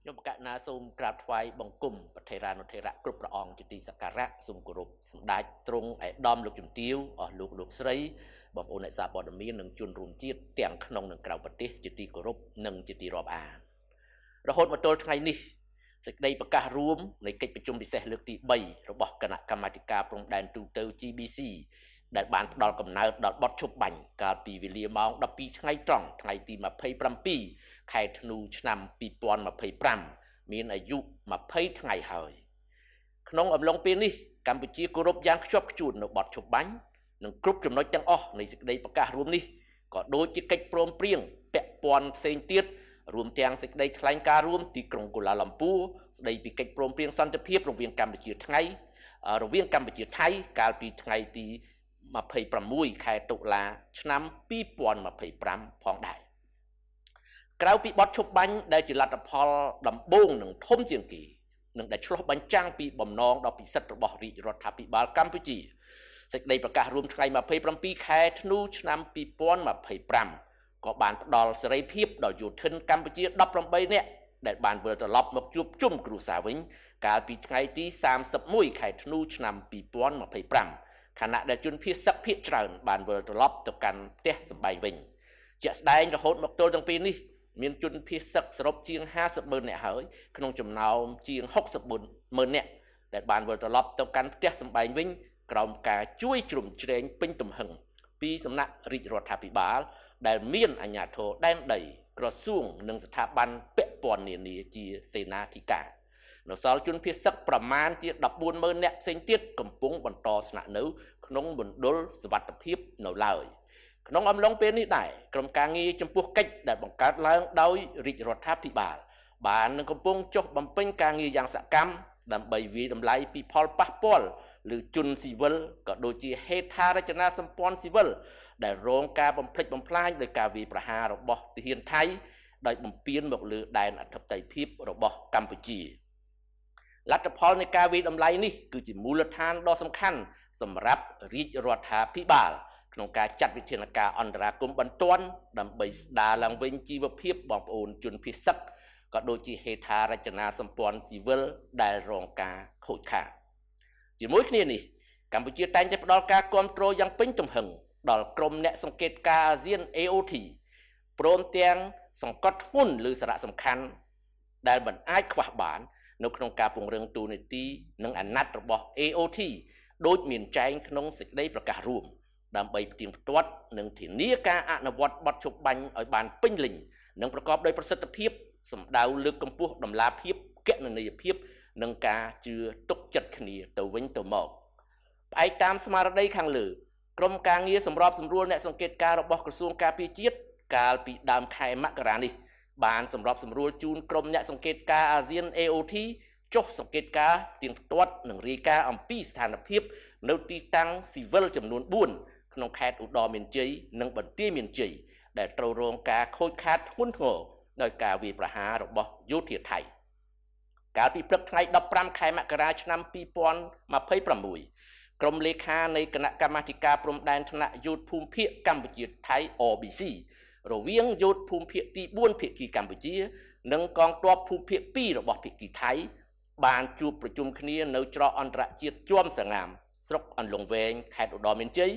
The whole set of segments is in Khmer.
ខ្ញុំបកណាសូមក្រាបថ្វាយបង្គំប្រធេរានុធេរៈគ្រប់ព្រះអង្គជាទីសក្ការៈសូមគោរពសម្ដេចទ្រង់ឯកឧត្តមលោកជំទាវអស់លោកលោកស្រីបងប្អូនអ្នកសារព័ត៌មាននិងជនរួមជាតិទាំងក្នុងនិងក្រៅប្រទេសជាទីគោរពនិងជាទីរាប់អានរហូតមកទល់ថ្ងៃនេះសេចក្តីប្រកាសរួមនៃកិច្ចប្រជុំពិសេសលើកទី3របស់គណៈកម្មាធិការព្រំដែនទូទៅ GBC ដែលបានផ្ដល់កំណើតដល់បទឈប់បាញ់កាលពីវេលាម៉ោង12ថ្ងៃត្រង់ថ្ងៃទី27ខែធ្នូឆ្នាំ2025មានអាយុ20ថ្ងៃហើយក្នុងអំឡុងពេលនេះកម្ពុជាគោរពយ៉ាងខ្ជាប់ខ្ជួននៅបទឈប់បាញ់និងគ្រប់ចំណុចទាំងអស់នៃសេចក្តីប្រកាសរួមនេះក៏ដូចជាកិច្ចព្រមព្រៀងពាក់ព័ន្ធផ្សេងទៀតរួមទាំងសេចក្តីថ្លែងការណ៍រួមទីក្រុងកូឡាឡាំពួរស្តីពីកិច្ចព្រមព្រៀងសន្តិភាពរវាងកម្ពុជាថៃកាលពីថ្ងៃទី26ខែតុលាឆ្នាំ2025ផងដែរក្រៅពីបទឈប់បាញ់ដែលជាលទ្ធផលដំបូងនិងធំជាងគេនិងដែលឆ្លុះបញ្ចាំងពីបំណងដ៏ពិសិដ្ឋរបស់រាជរដ្ឋាភិបាលកម្ពុជាសេចក្តីប្រកាសរួមថ្ងៃ27ខែធ្នូឆ្នាំ2025ក៏បានផ្ដល់សេរីភាពដល់យោធិនកម្ពុជា18នាក់ដែលបានវិលត្រឡប់មកជួបជុំគ្រួសារវិញកាលពីថ្ងៃទី31ខែធ្នូឆ្នាំ2025ខណៈដែលជនភៀសសឹកភាគច្រើនបានវិលត្រឡប់ទៅកាន់ផ្ទះសម្បែងវិញជាក់ស្ដែងរហូតមកទល់ទាំងពេលនេះមានជនភៀសសឹកសរុបជាង50ម៉ឺននាក់ហើយក្នុងចំណោមជាង64ម៉ឺននាក់ដែលបានវិលត្រឡប់ទៅកាន់ផ្ទះសម្បែងវិញក្រោមការជួយជ្រោមជ្រែងពេញទំហឹងពីសំណាក់រាជរដ្ឋាភិបាលដែលមានអាជ្ញាធរដែនដីក្រសួងនិងស្ថាប័នពាក់ព័ន្ធនានាជាសេនាធិការនៅសល់ជនភៀសសឹកប្រមាណជា14ម៉ឺននាក់ផ្សេងទៀតកំពុងបន្តស្នាក់នៅក្នុងមណ្ឌលសុវត្ថិភាពនៅឡើយក្នុងអំឡុងពេលនេះដែរក្រុមការងារចំពោះកិច្ចដែលបង្កើតឡើងដោយរាជរដ្ឋាភិបាលបាននឹងកំពុងចុះបំពេញការងារយ៉ាងសកម្មដើម្បីវាយតម្លៃពីផលប៉ះពាល់ឬជនស៊ីវិលក៏ដូចជាហេដ្ឋារចនាសម្ព័ន្ធស៊ីវិលដែលរងការបំផ្លិចបំផ្លាញដោយការវាយប្រហាររបស់ទាហានថៃដោយបំពានមកលើដែនអធិបតេយ្យភាពរបស់កម្ពុជាលទ្ធផលនៃការវាយតម្លៃនេះគឺជាមូលដ្ឋានដ៏សំខាន់សម្រាប់រាជរដ្ឋាភិបាលក្នុងការចាត់វិធានការអន្តរាគមន៍បន្ទាន់ដើម្បីស្ដារឡើងវិញជីវភាពបងប្អូនជនភៀសសឹកក៏ដូចជាហេដ្ឋារចនាសម្ព័ន្ធស៊ីវិលដែលរងការខូចខាតជាមួយគ្នានេះកម្ពុជាតែងតែផ្ដល់ការគាំទ្រយ៉ាងពេញទំហឹងដល់ក្រុមអ្នកសង្កេតការណ៍អាស៊ាន AOT ព្រមទាំងសង្កត់ធ្ងន់លើសារៈសំខាន់ដែលមិនអាចខ្វះបាននៅក្នុងការពង្រឹងតួនាទីនិងអាណត្តិរបស់ AOT ដូចមានចែងក្នុងសេចក្តីប្រកាសរួមដើម្បីផ្ទៀងផ្ទាត់និងធានាការអនុវត្តបទឈប់បាញ់ឲ្យបានពេញលេញនិងប្រកបដោយប្រសិទ្ធភាពសម្ដៅលើកកម្ពស់តម្លាភាពគណនេយ្យភាពនិងការជឿទុកចិត្តគ្នាទៅវិញទៅមកផ្អែកតាមស្មារតីខាងលើក្រុមការងារសម្របសម្រួលអ្នកសង្កេតការណ៍របស់ក្រសួងការពារជាតិកាលពីដើមខែមករានេះបានសម្របសម្រួលជូនក្រុមអ្នកសង្កេតការណ៍អាស៊ាន AOT ចុះសង្កេតការណ៍ផ្ទៀងផ្ទាត់និងរាយការណ៍អំពីស្ថានភាពនៅទីតាំងស៊ីវិលចំនួន4ក្នុងខេត្តឧត្តរមានជ័យនិងបន្ទាយមានជ័យដែលត្រូវរងការខូចខាតធ្ងន់ធ្ងរដោយការវាយប្រហាររបស់យោធាថៃកាលពីព្រឹកថ្ងៃ15ខែមករាឆ្នាំ2026ក្រុមលេខានៃគណៈកម្មាធិការព្រំដែនថ្នាក់យោធភូមិភាគកម្ពុជាថៃ RBC រវាងយោធភូមិភាគទី4ភាគីកម្ពុជានិងកងទ័ពភូមិភាគ2របស់ភាគីថៃបានជួបប្រជុំគ្នានៅច្រកអន្តរជាតិជាំសងាមស្រុកអន្លង់វែងខេត្តឧត្តរមានជ័យ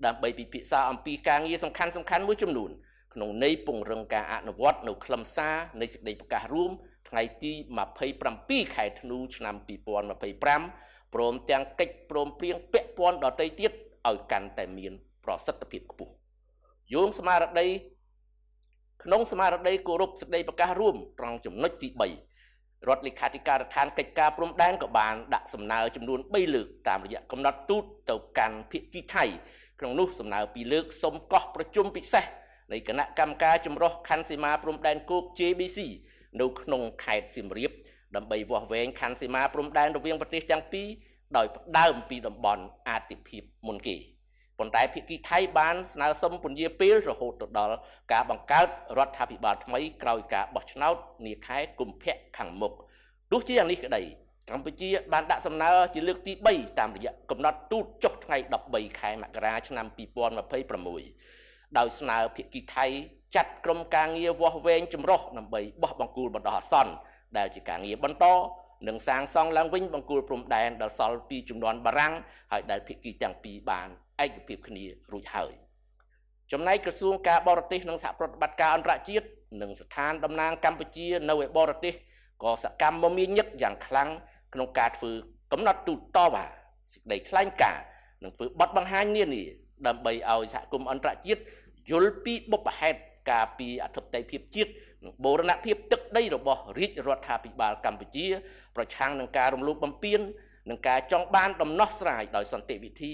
ដើម្បីពិភាក្សាអំពីការងារសំខាន់ៗមួយចំនួនក្នុងន័យពង្រឹងការអនុវត្តនៅខ្លឹមសារនៃសេចក្តីប្រកាសរួមថ្ងៃទី27ខែធ្នូឆ្នាំ2025ព្រមទាំងកិច្ចព្រមព្រៀងពាក់ព័ន្ធដទៃទៀតឲ្យកាន់តែមានប្រសិទ្ធភាពខ្ពស់យោងស្មារតីក្នុងស្មារតីគោរពសេចក្តីប្រកាសរួមត្រង់ចំណុចទី3រដ្ឋលេខាធិការដ្ឋានកិច្ចការព្រំដែនក៏បានដាក់សំណើចំនួន3លើកតាមរយៈកំណត់ទូតទៅកាន់ភាគីថៃក្នុងនោះសំណើ2លើកសុំកោះប្រជុំពិសេសនៃគណៈកម្មការចម្រុះខណ្ឌសីមាព្រំដែនគោក JBC នៅក្នុងខេត្តសៀមរាបដើម្បីវាស់វែងខណ្ឌសីមាព្រំដែនរវាងប្រទេសទាំងពីរដោយផ្ដើមពីតំបន់អាទិភាពមុនគេប៉ុន្តែភាគីថៃបានស្នើសុំពន្យាពេលរហូតទៅដល់ការបង្កើតរដ្ឋាភិបាលថ្មីក្រោយការបោះឆ្នោតនាខែកុម្ភៈខាងមុខទោះជាយ៉ាងនេះក្តីកម្ពុជាបានដាក់សំណើជាលើកទី3តាមរយៈកំណត់ទូតចុះថ្ងៃ13ខែមករាឆ្នាំ2026ដោយស្នើភាគីថៃចាត់ក្រុមការងារវាស់វែងចម្រុះដើម្បីបោះបង្គោលបណ្ដោះអាសន្ន ដែលជាការងារបន្តនិងសាងសង់ឡើងវិញបង្គោលព្រំដែនដែលសល់ពីជំនាន់បារាំងហើយដែលភាគីទាំងពីរបានឯកភាពគ្នារួចហើយ។ ចំណែកក្រសួងការបរទេសនិងសហប្រតិបត្តិការអន្តរជាតិនិងស្ថានតំណាងកម្ពុជានៅឯបរទេសក៏សកម្មមមាញឹកយ៉ាងខ្លាំងក្នុងការធ្វើកំណត់ទូតតវ៉ាសេចក្តីថ្លែងការណ៍និងធ្វើបទបង្ហាញនានាដើម្បីឲ្យសហគមន៍អន្តរជាតិយល់ពីបុព្វហេតុការពីអធិបតេយ្យភាពជាតិនិងបូរណភាពទឹកដីរបស់រាជរដ្ឋាភិបាលកម្ពុជាប្រឆាំងនឹងការរំលោភបំពាននិងការចង់បានដំណោះស្រាយដោយសន្តិវិធី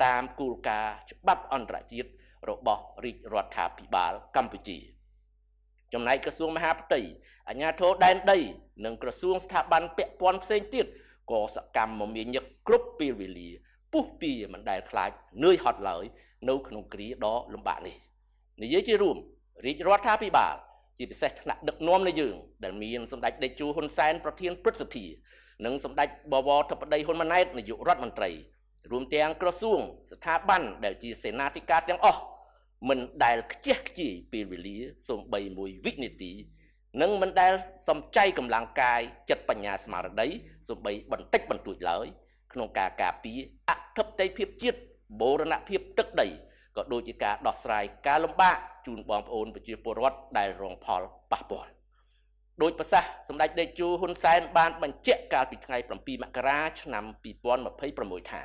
តាមគោលការណ៍ច្បាប់អន្តរជាតិរបស់រាជរដ្ឋាភិបាលកម្ពុជា។ ចំណែកក្រសួងមហាផ្ទៃអាជ្ញាធរដែនដីនិងក្រសួងស្ថាប័នពាក់ព័ន្ធផ្សេងទៀតក៏សកម្មមមាញឹកគ្រប់ពេលវេលាពុះពៀមិនដែលខ្លាចនឿយហត់ឡើយនៅក្នុងគ្រាដ៏លំបាកនេះ។ និយាយជារួមរាជរដ្ឋាភិបាលជាពិសេសថ្នាក់ដឹកនាំនៃយើងដែលមានសម្ដេចតេជោហ៊ុនសែនប្រធានព្រឹទ្ធសភានិងសម្ដេចបវរធិបតីហ៊ុនម៉ាណែតនាយករដ្ឋមន្ត្រីរួមទាំងក្រសួងស្ថាប័នដែលជាសេនាធិការទាំងអស់មិនដែលខ្ជះខ្ជាយពេលវេលាសូម្បីមួយវិនាទីនិងមិនដែលសំចៃកម្លាំងកាយចិត្តបញ្ញាស្មារតីសូម្បីបន្តិចបន្តួចឡើយក្នុងការការពារអធិបតេយ្យភាពជាតិបូរណភាពទឹកដីក៏ដូចជាការដោះស្រាយការលំបាកជូនបងប្អូនប្រជាពលរដ្ឋដែលរងផលប៉ះពាល់។ ដោយប្រសាសន៍សម្ដេចតេជោហ៊ុនសែនបានបញ្ជាក់កាលពីថ្ងៃ7មករាឆ្នាំ2026ថា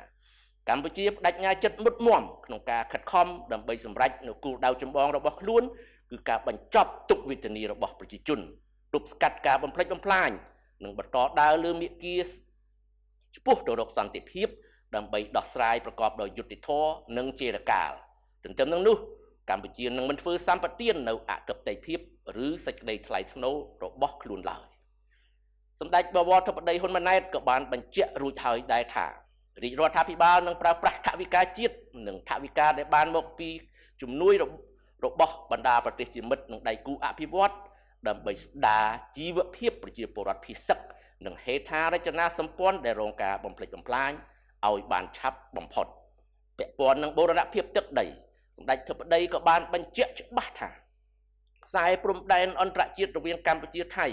កម្ពុជាបដិញ្ញាចិត្តមុតមមក្នុងការខិតខំដើម្បីសម្រេចនូវគោលដៅចម្បងរបស់ខ្លួនគឺការបញ្ចប់ទុក្ខវេទនារបស់ប្រជាជនទប់ស្កាត់ការបំផ្លិចបំផ្លាញនិងបន្តដើរលើមាគ៌ាឆ្ពោះទៅរកសន្តិភាពដើម្បីដោះស្រាយប្រកបដោយយុត្តិធម៌និងចីរកាល។ ទន្ទឹមនឹងនោះកម្ពុជានឹងមិនធ្វើសម្បទាននៅអធិបតេយ្យភាពឬសេចក្តីថ្លៃថ្នូររបស់ខ្លួនឡើយ។ សម្ដេចបវរធិបតីហ៊ុនម៉ាណែតក៏បានបញ្ជាក់រួចហើយដែរថារាជរដ្ឋាភិបាលនឹងប្រើប្រាស់ថវិកាជាតិនិងថវិកាដែលបានមកពីជំនួយរបស់បណ្ដាប្រទេសជាមិត្តនិងដៃគូអភិវឌ្ឍដើម្បីស្ដារជីវភាពប្រជាពលរដ្ឋភៀសសឹកនិងហេដ្ឋារចនាសម្ព័ន្ធដែលរងការបំផ្លិចបំផ្លាញឲ្យបានឆាប់បំផុត។ ពាក់ព័ន្ធនឹងបូរណភាពទឹកដីសម្ដេចធិបតីក៏បានបញ្ជាក់ច្បាស់ថាខ្សែព្រំដែនអន្តរជាតិរវាងកម្ពុជាថៃ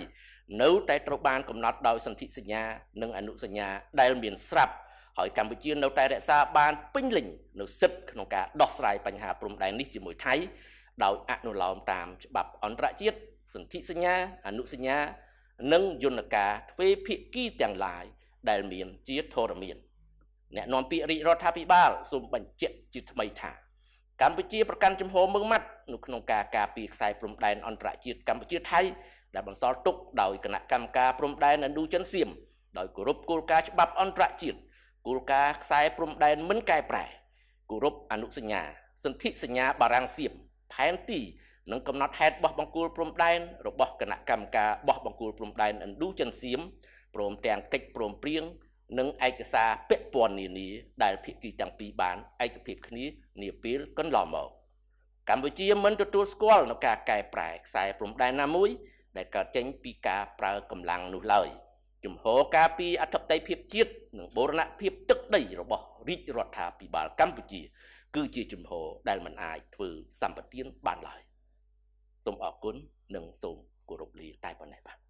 នៅតែត្រូវបានកំណត់ដោយសន្ធិសញ្ញានិងអនុសញ្ញាដែលមានស្រាប់ហើយកម្ពុជានៅតែរក្សាបានពេញលេញនូវសិទ្ធិក្នុងការដោះស្រាយបញ្ហាព្រំដែននេះជាមួយថៃដោយអនុលោមតាមច្បាប់អន្តរជាតិសន្ធិសញ្ញាអនុសញ្ញានិងយន្តការទ្វេភាគីទាំងឡាយដែលមានជាធរមាន។ អ្នកនាំពាក្យរាជរដ្ឋាភិបាលសូមបញ្ជាក់ជាថ្មីថាកម្ពុជាប្រកាន់ជំហរម៉ឺងម៉ាត់នៅក្នុងការការពារខ្សែព្រំដែនអន្តរជាតិកម្ពុជាថៃដែលបន្សល់ទុកដោយគណៈកម្មការព្រំដែនឥណ្ឌូចិនសៀមដោយគោរពគោលការណ៍ច្បាប់អន្តរជាតិគោលការណ៍ខ្សែព្រំដែនមិនកែប្រែគោរពអនុសញ្ញាសន្ធិសញ្ញាបារាំងសៀមផែនទីនិងកំណត់ហេតុបោះបង្គោលព្រំដែនរបស់គណៈកម្មការបោះបង្គោលព្រំដែនឥណ្ឌូចិនសៀមព្រមទាំងកិច្ចព្រមព្រៀងនិងឯកសារពាក់ព័ន្ធនានាដែលភាគីទាំងពីរបានឯកភាពគ្នានាពេលកន្លងមក។ កម្ពុជាមិនទទួលស្គាល់នូវការកែប្រែខ្សែព្រំដែនណាមួយដែលកើតចេញពីការប្រើកម្លាំងនោះឡើយ។ ជំហរការពារអធិបតេយ្យភាពជាតិនិងបូរណភាពទឹកដីរបស់រាជរដ្ឋាភិបាលកម្ពុជាគឺជាជំហរដែលមិនអាចធ្វើសម្បទានបានឡើយ។ សូមអរគុណនិងសូមគោរពលាតែប៉ុណ្ណេះបាទ។